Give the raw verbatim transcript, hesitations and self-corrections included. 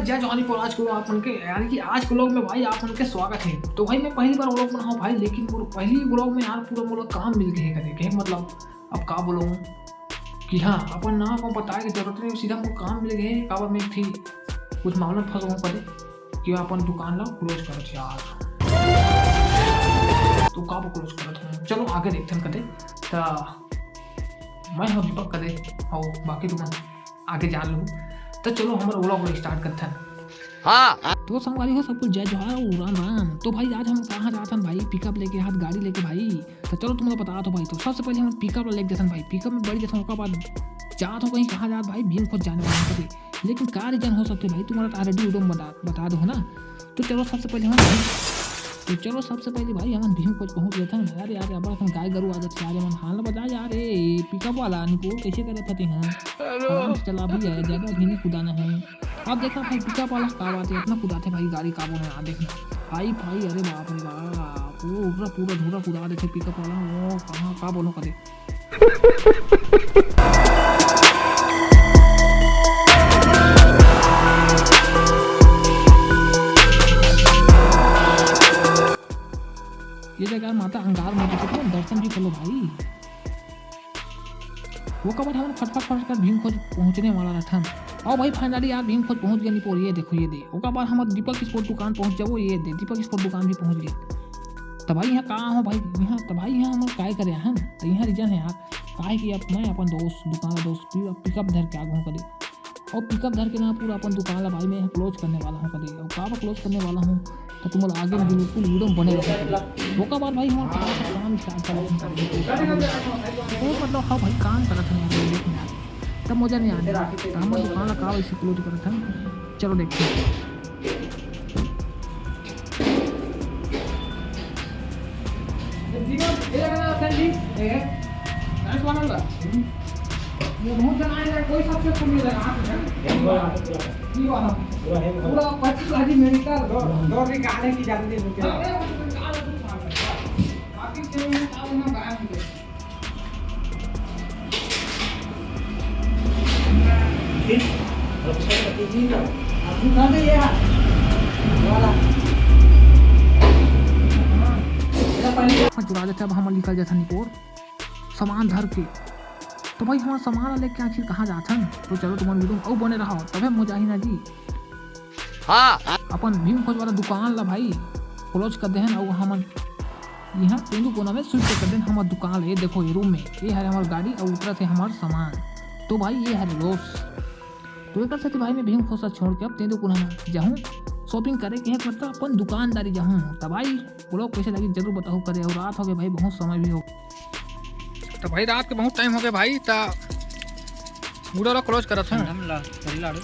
जय जोहार निपोर। आज को आप मन के, यानी कि आज के vlog में भाई आप मन के स्वागत है। तो भाई मैं पहली बार vlog बनाऊँ भाई, लेकिन मोर पहली vlog में यार पूरा मोला काम मिल गए है, कदे के मतलब अब का बोलूँ कि हाँ, अपन नाम अपन बताए के जरूरत नहीं, सीधा मोर काम मिल गए है। काबर मैं थी कुछ मामला में फंस गऊँ कदे कि मैं अपन दुकान ला क्लोज करत यार। तो काबर क्लोज करत हूँ, चलो आगे देखथन कदे। त मैं हूँ दीपक कदे, अउ बाकी तुमन आगे जान लहू। तो चलो हमर vlog ला start करथन। हाँ। तो संगवारी हो, सबको जय जोहार अउ राम राम। तो भाई आज हम कहाँ जाथन भाई, पिकअप लेके, हाथ गाड़ी लेके भाई। तो चलो तुमला बतात हूँ भाई। तो सबसे पहले हम पिकअप ला लेके जाथन भाई, पिकअप में बैठ जाथन, ओकर बाद जात हो कहीं, कहाँ जात भाई, भीम खोज जाने वाला हूँ कदे। लेकिन का reason हो सकथे भाई, तुम्हारा तो already उडम बता, बता दो है ना। तो चलो सबसे पहले हम तो चलो सबसे पहले भाई हमन भीम खोज पहुँच गए थे ना। अरे यार, अब अपन गाय गरु आ जाते यार, हमन हाल बता यार। ए पिकअप वाला निपोर, कैसे करे फते हैं? आराम से चला भी है, ज्यादा भी नहीं कुदाना है। अब देखना भाई पिकअप वाला का बात है, इतना कुदाथे भाई गाड़ी, का बोले यार, देखना भाई भाई, अरे बाप रे बाप, वो पूरा पूरा धूरा कुदा देथे पिकअप वाला। वो कहाँ का बोलो कदे। ये जगह माता अंगार माता के दर्शन भी कर लो भाई। वो कबर हमन फटफट फटफट भीम खोज पहुँचने वाला रथन। आओ भाई, finally यार भीम खोज पहुँच गए निपोर। ये देखो, ये दे, ओकर बाद हमर दीपक स्पोर्ट दुकान पहुँच जाबो। ये दे, दीपक स्पोर्ट दुकान भी पहुँच गए। त भाई यहाँ का हो भाई, यहाँ त भाई यहाँ हमर काय करे हन, त यहाँ reason है यार, काहे कि अब मैं अपन दोस्त दुकान ला दोस्त पि-, पिकअप धर के आ गऊँ कदे। अउ पिकअप धर के ना पूरा अपन दुकान ला भाई मैं क्लोज करने वाला हूँ कदे। अउ काबर क्लोज करने वाला हूँ तो तुमन आगे में बिल्कुल वीडियो में बने रहो। ओकर बाद भाई हमर काम start कर लेथन कदे। बहुत मतलब हाँ भाई काम करत हन यार, देख ना, तब मजा नहीं आने। तो हमर दुकान ला का वैसे क्लोज करत हन, चलो देखते हैं। जीवन, ये लगा था जी, ये, nice one वाला। ये बहुत जन आए हैं, कोई successful नहीं लगा, हाथ में। ये वाला। पूरा है, पूरा पचास लाख मेडिकल। दौड़, दौड़ निकालने की इजाजत है, रुक जाओ। बाकी छह महीने साल में गायब हो गए। चुरा देथे, अब हमन निकल जाथन निपोर सामान धर के। तो भाई हमर सामान ला लेके आखिर कहाँ जाथन? तो चलो तुमन वीडियो में अउ बने रहो, तभे मजा ही ना जी। हाँ। अपन भीम खोज वाला दुकान ला भाई क्लोज कर देहन, अउ हमन यहाँ तेंदू कोना में shift कर देन हमर दुकान ला। ये देखो ये रूम में, ये हरे हमर गाड़ी अउ ऊपर से हमर सामान। तो भाई ये हरे लॉस। तो एकर सेती भाई मैं भीम खोज ला छोड़ के अब तेंदू कोना में जाहूँ shopping करे के है, मतलब अपन दुकानदारी जाहूँ। त भाई vlog कैसे लगी जरूर बताओ करे। अउ रात हो गए भाई, बहुत समय भी हो, तो भाई रात के बहुत time हो गए भाई, त वीडियो ला क्लोज करत हूँ। हम ला, करी लाड़ू।